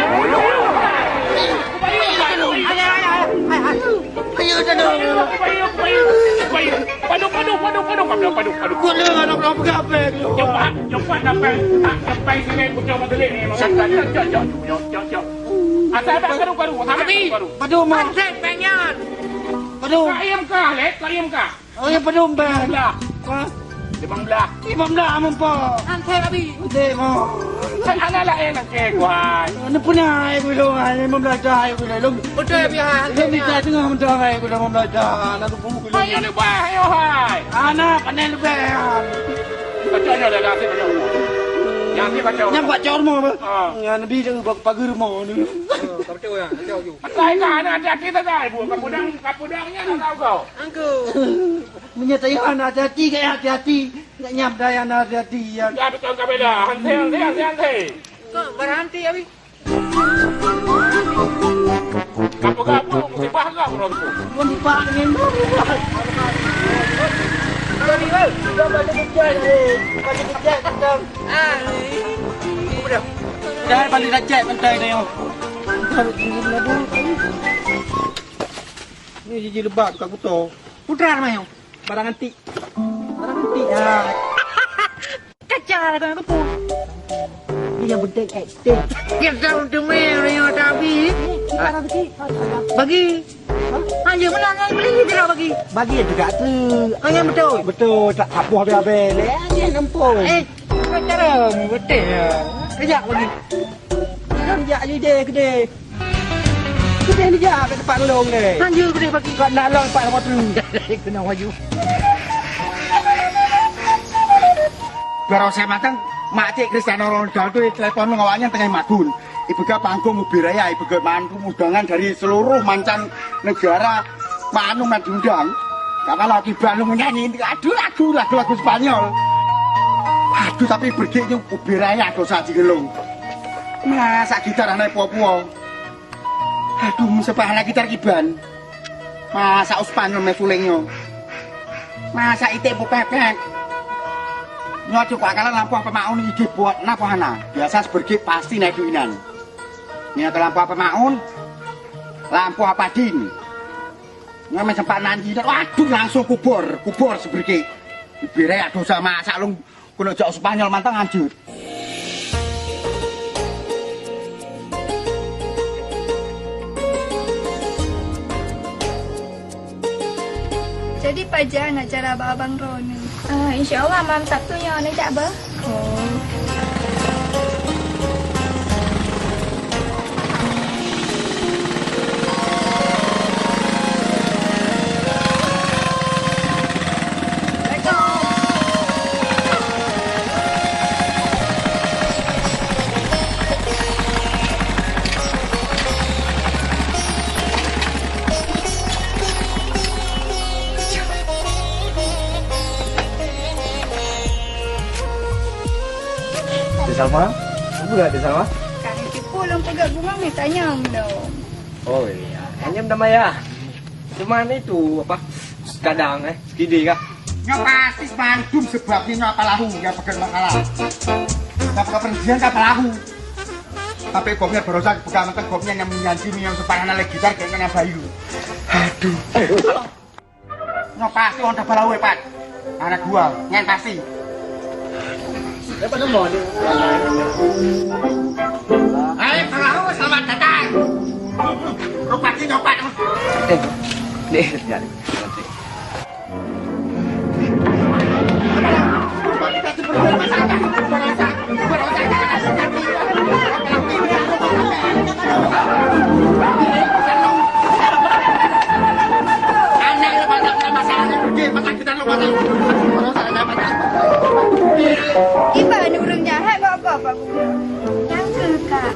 Ayo, ayo, ayo, ayo, ayo. Bayu, bayu, bayu, bayu. Padu, padu, padu, padu, padu, padu, padu. Kau dengar orang pegang apa tu? Cepat, cepat sampai. Ah, sampai sini, kucing madelik ni. Jom, jom, jom, jom, jom, jom. Asal tak karu, karu, sampai Abi, karu, karu. Padu, mah. Asal pengen. Padu. Kau iem kah, Lek? Kau iem kah? Oh, ya, padu, Bang. Belah. Hah? Lima belas. Lima belas, Ampok. Asal Abi. Betul, Bang. Kan anak lain nak cek, wahai. Ni punya air gula, lima belas dah air gula. Lom. Betul, Abi, hai. Lom bisa tengah mentang air gula, lima belas dah. Nak tunggu gula. Ayo, lepas, ayo, hai. Anak, pandai lepas. Baca aja dah, dah, baca. Yang ni baca. Yang baca rumah, apa? Ah. Yang Nabi tu bak pagar rumah ni. Ah, tak betul ya, baca you. Asai kan, hati-hati saja, Ibu. Kapudang, kapudangnya tak tahu kau. Angku. Meunyoe tayue hana hati-hati, gaya hati-hati. Nyak nyam daya hana hati-hati, ya. Ya, betul, Kak Bella. Hantei, hantei, hantei, hantei. Kok berhenti, Abi? Apa-apa, musibah ke, orang tu? Pun dipak dengan Sorry, weh. Kita balik kerja, eh. Balik kerja, kita. Ah. Jangan balik kerja, santai dah, yo. Ni jiji lebat kat kuto. Putra namanya. Barang antik. Barang antik, ha. Kaca lah kau yang kepung. Ni yang penting aktif. Kita untuk main, orang yang tak habis. Ni, kita ada rezeki. Bagi. Ha? Ha, ya, mana yang beli, dia bagi. Bagi juga tu. Ha, yang betul. Betul, tak apa habis-habis. Eh, dia nampak. Eh, cara betul ya. Kejap lagi. Kan jak lidé keudéh. Keudéh ni jak bak teumpat lôn deh. Kan jeuet keudéh bagi. Kok nak lôn pat lama tu. Kena waju. Baroe saya matang, mak cik Cristiano Ronaldo tu telepon ngon awaknyan tengah madun. Ipeugah panggung ubé raya, ipeugah mandum undangan dari seluruh mancanegara. Manum na diundang. Kapala kiban lôn nyanyi, aduh, lagu, lagu-lagu Spanyol. Aduh, tapi beureukat nyoe ubé raya dosa jih lôn. Masa gitar hana puwoe-puwoe. Aduh, meuseupat hana gitar kiban. Masa u Spanyol mé suléng nyoe. Masa iték bukak-kak. Nyoe cukôp akalan lampôh peumaun idéh buet na poh hana. Biasa sibeureukat pasti na duek inan. Nyoe keu lampôh peumaun, lampôh padin. Nyoe meusempat nan jih, waduh, langsung kubur, kubur sibeureukat. Ubé raya dosa masa lôn keuneuk jak Spanyol mantong hanjeuet. Jadi pajan acara bak abang droeneuh? Ah, insya Allah malam Sabtu nyoe neujak beuh. Oh. Dek Salma? Apa gerak Dek Salma? Kami tipu lom peugah bunga ni tanyong lom. Oh iya, tanyong dah maya. Cuman itu apa? Kadang eh, sekidi kah? Nyoe pasti bantum sebab ni nyoe apa lahu ya pegang masalah. Dah pegang perjanjian apa lahu? Tapi gobnyan barosa pegang mantong gobnyan nyang menjanji nyang sepahanan lagi tar kayak kena bayu. Aduh. Nyoe pasti orang tak balawe, Pat. Anak dua, nyan pasti. Dapat nomor dia. Hai, balawe, selamat datang. Rupa ni nyopat. Eh, deh, sekejap. Iban ureueng jahat kok apa-apa guna. Nyang keu, Kak.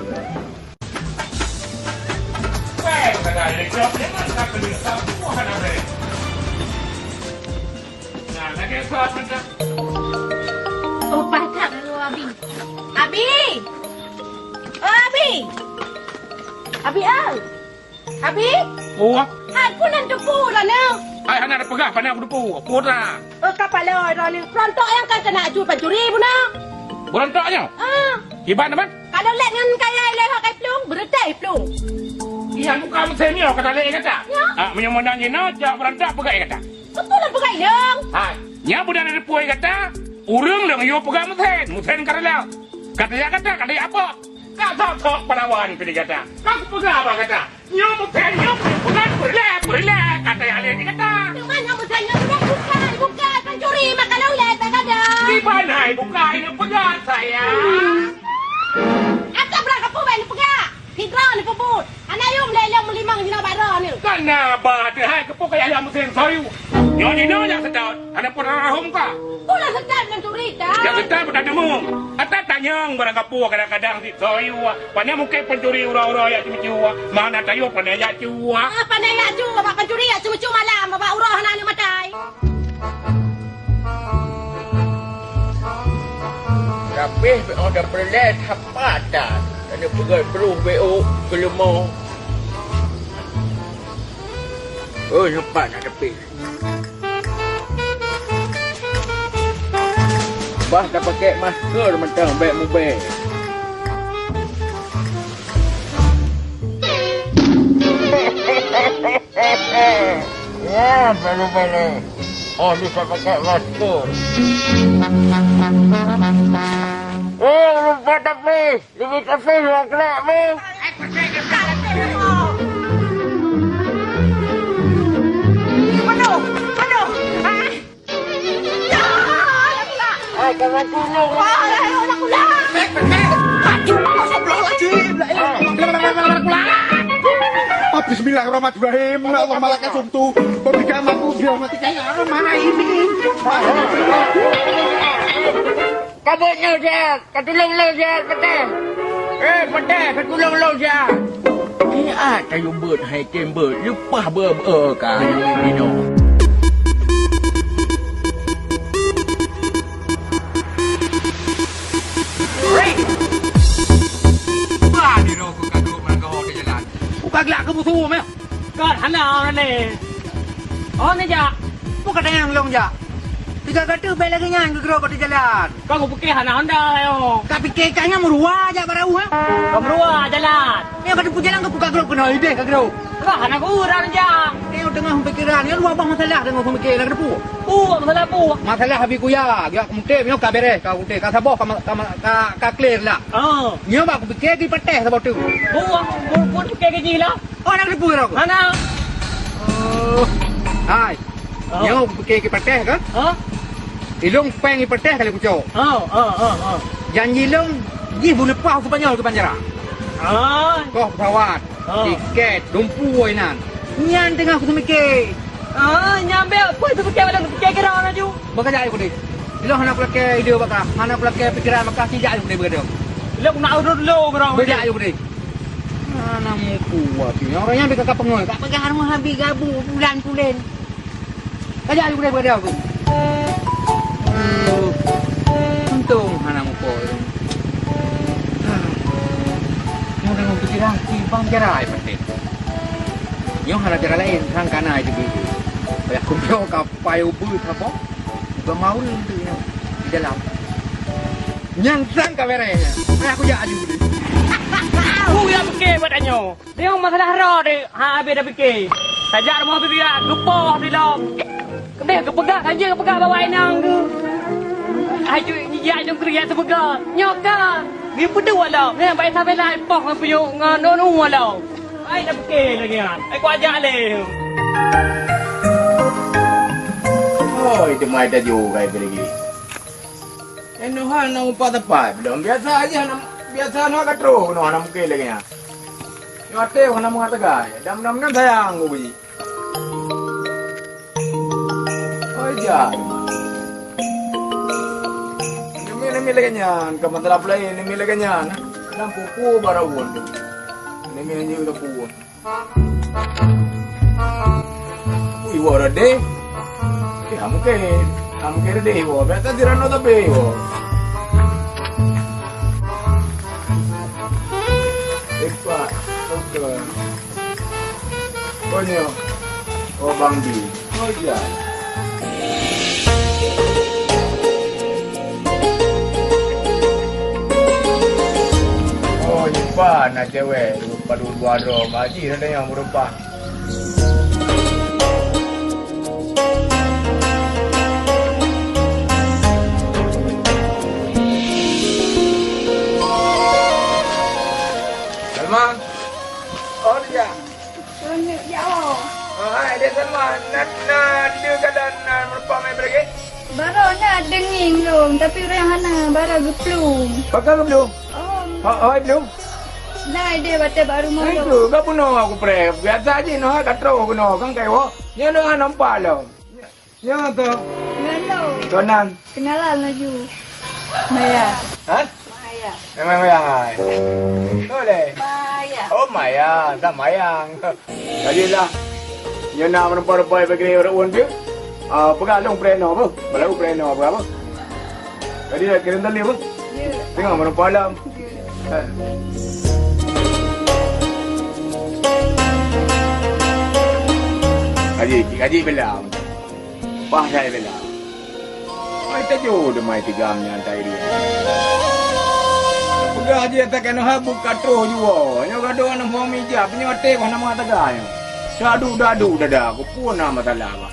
Oh, pakat lalu Abi. Abi! Oh, Abi! Abi, oh! Abi? Oh. Hai, peue nan teupeue droeneuh? Hai, hana teupeugah, pane kuteupeu. Peue teuma? Oh, kapala droeneuh. Peurontok nyang ka keuneuk aju pancuri bunoe. Peurontok nyoe? Ah. Kiban teuma? Ka lôn lét ngon kayèe lé ho kai plueng, beureuté plueng. Iya, buka meusén nyoe kata lé kata. Ya. Ah, meunyoe meunan jinoe, jak peurontok peugah kata. Beutôi lôn peugah ilong. Hai, nya budak na teupeue kata, ureueng lôn yue peugah meusén, meusén ka rila. Kata ya kata, kata ya apa? Ka sok-sok perawan pilih kata. Ka kupeugah apa kata? Nyoe bukan, nyoe bukan peureulèe, peureulèe, kata yang lain dikata. Teuma nyoe bukan, nyoe bukan, bukan, bukan pencuri makanan ulèe tak ada. Di mana bukan, ini peugah saya. Ata berang kapu bae ni peugah. Sidroe ni peubuet. Anak yum lé lom meulimong jinoe baroe ni. Kana ba teuhai kapu kaya ayam mesin soyu. Nyoe jinoe nyang sedot. Hana pun rahom ka. Pula sedot mencuri ka. Nyang sedot pun tak temu. Ata tanyong barang kapu kadang-kadang si soyu. Pane mungkin pencuri uroe-uroe jak cucu, mana tayue pane jak cu. Ah, pane jak cu, bak pencuri jak cucu malam, bak uroe hana aneuk matai. Rapih bak oda peureulèe sapat that. Keuneuk peugöt pruh beu geuleumô. Oh, sapat that rapih. Bah tapakèk masker mantong bèk mubèe. Ya, baru-baru. Oh, bisa pakai masker. Eh, lupa tapi. Lebih tapi dua kelak ni. Aduh, aduh. Ah. Hai, kawan tulung. Ah, alah, alah, alah, alah. Astagfirullahaladzim. Ah, bismillahirrahmanirrahim. Allahumma laka sumtu. Wa bika amantu. Bi rahmatika ya arhamar rahimin. Kabut nyoe, Jack. Ka tulông lôn siat, Pateh! Eh, Pateh, ka tulông lôn siat! Siat kayue beuet hai tem beuet, leupah beu-beu ka nyoe inoe. Bah, di roh ku ka duek meurangkaho di jalan. Uka glak keu musoh meh. Kon hana ureueng nyan. Oh, neujak. Peue ka tanyong lôn jak? Tiga gata bèk lagèe nyan geugroe bak jalan. Ka kupike hana honda nyoe. Ka pike ka nyan meurua jak barô, ha? Ka meurua jalan. Nyoe ka teupeu jalan ka buka groe keunoe ideh ka groe. Ka hana gura neujak. Nyoe teungoh pikiran, nyoe dua boh masalah teungoh peumiké na teupeu. Peue masalah peue? Masalah Abi Kuya, geujak keu Mutém nyoe ka bèrèh, ka Mutém ka saboh ka ma-, ka ma-, ka, ka clear lah. Oh. Nyoe bak kupike di Pateh saboh teuk. Peue, peue, peue pike keu jih lah. Oh, hana geuteupeue droe? Hana. Oh. Hai. Oh. Nyoe pike keu Pateh kan? Hah? Ilong péng i Pateh kali kucok. Oh, oh, oh, oh. Janji ilong jih buleupah u Sepanyol keu panjara. Ah. Koh pesawat, oh, tiket, dumpeue inan. Nyan teungoh kuteumike. Ah, nyan bèk peue teumike lôn teumike keu droe laju. Baka jak ayue keudeh. Ilong hana kulakèe ide baka, hana kulakèe pikiran baka, si jak ayue keudeh beugadang. Ilong nak urut lo keu droe. Baka jak ayue keudeh. Hana mupu api. Orang nyan bèk ka peungoi. Ka peugah rumoh habéh gabu bulan pulen. Ka jak ayue keudeh beugadang tu. Aduh. Untông hana mupu. Cara ai paten. Nyoe hana cara laén, sang kana itu dulu. Payah kumpul kapai ubeut saboh. Beumaul di dalam. Nyang sang ka bereh. Payah kujak aju. Ku ya pike buat anyo. Deungon masalah roh deh, ha, habéh dah pike. Tajak rumoh bibiak, geupoh silom. Keudeh geupeugah, saja geupeugah bak inong tu. Hai, jijak inong keudeh, ya, teupeugah. Nyoe ka, geupeudua lom. Nyan, bak Isabella, poh ngon peuyuek ngon unu lom. Hai, dah pike lagi, kan. Hai, ku ajak lé. Oh, itu mai taju, kai pergi. Eh, noh hana mupat tepat. Belum biasa aja, hana, biasa noh ka troh, noh hana mungkin lagi, ya. Nyoe até hana meuhat teugai. Dan mudah-mudahan sayang ku biji. Oh, iya. Nemi, nemi lagèe nyan, ka masalah pulai, nemi lagèe nyan. Kadang pupu baru pun. Nemi nyan je udah pun. Ui, woe rade. Eh, amuke. Amuke rade, woe. Biasa di rano tapi, woe. Epa, oke. Konyo. Oh, Bang Di. Oh, iya. Oh, nyepa na cewek. Padum dua droe. Haji ada yang berupa. Salma. Oh, dia. Banyak ya Allah. Ah, hai, dia Salma. Na, na, dia keadaan na merupa mai berege? Baru na denging lom, tapi orang hana, baru geplung. Pakai geplung? Oh. Ha, hai, belum? Nah, dia baca baru mau. Itu, gak bunuh aku pre. Biasa aja, noh, kat roh, noh, kan kayo. Nyo, noh, nampak lah. Nyo tu. Halo. Tuan Nan. Kenalan laju. Maya. Ha? Maya. Memang Maya hai. Boleh. Maya. Oh, Maya, tak Mayang. Jadi lah. Nyo nak merupa-rupa bagi orang pun tu. Ah, pegang long preno apa? Baru preno apa apa? Jadi nak kira tali apa? Ya. Tengok merupa alam. Ya. Ha. Haji, Haji bilang. Pah saya bela. Mai tajo demai tigam nyan tai dia. Peugah jih tak kena habuk ka troh jua. Nyoe gadoh aneuk muami jak, nyoe até bah nama taga nyoe. Sadu dadu dada aku pun na masalah bah.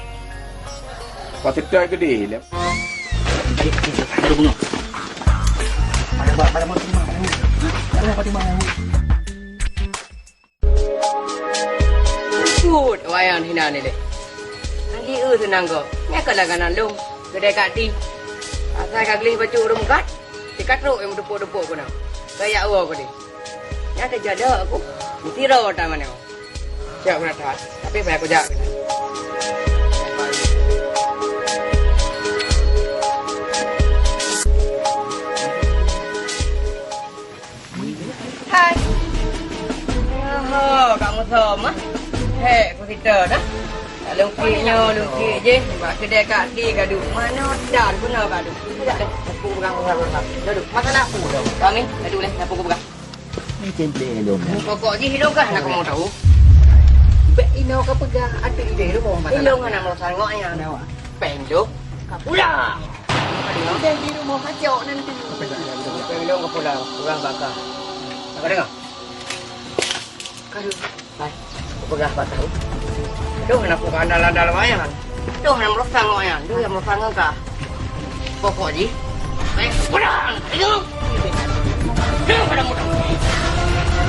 Pas setai gede le. Ada bunga. Ada, ada, ada, ada, ada, ada, ada, ada. Put, wayang hina ni leh. Nanti eu senang ko. Nya ka langganan lom. Kedai Kak Di. Asai ka gleh bacut ureueng kat. Di katrok yang depok-depok ko na. Kayak awa ko di. Nya ka jada aku. Mesti ro ta mana. Siap nak tak. Tapi payah aku jak. Hai. Oho, Kak Musom, ah. Hek, ku sita dah. Tak lungkit nyoe, lungkit jih. Bak kedai Kak Di gaduh. Mana dan guna gaduh. Tidak deh. Aku pegang, pegang, pegang. Duduk. Masalah aku dah. Kami, gaduh leh. Apa aku pegang? Ni template ni dong. Pokok jih dong kah nak kamu tahu? Bek ino ka pegang. Ada ide dong. Ilong anak melosan ngok ya. Pendo. Ka pulang. Udah di rumah kacau nanti. Pendo ka pulang. Pulang bakar. Apa dengar? Kadu. Hai. Peugah bak tahu. Duh, nak bukan andal-andal wayang. Duh, nak merusang wayang. Duh, yang merusang engkah. Pokok jih. Baik, pulang. Ayo. Duh, pada mudah.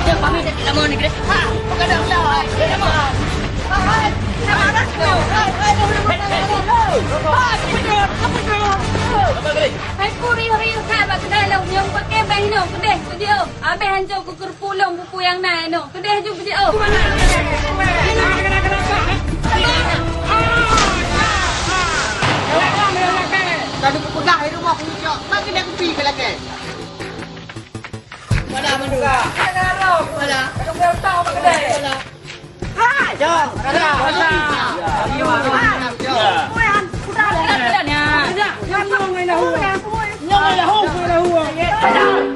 Dia kami dah lama ni, Grace. Ha, bukan dah udah. Dia lama. Hai, hai. Nama anak tu. Hai, hai, dah boleh makan. Hai, betul. Apa tu? Apa, Grace? Hai, ku riuh-riuh kat bak kedai lôn. Nyang pakai bang inong. Kedai, kedai. Abeh hancur ku kerupuk lôn buku nyang na inoe. Kedeh ju beujiôh. Kadu kupeugah di rumoh kucok. Mak keuneuk kupi keu lakèe. Pada mandum. Pada. Pada. Hai, jom. Pada. Pada. Pada.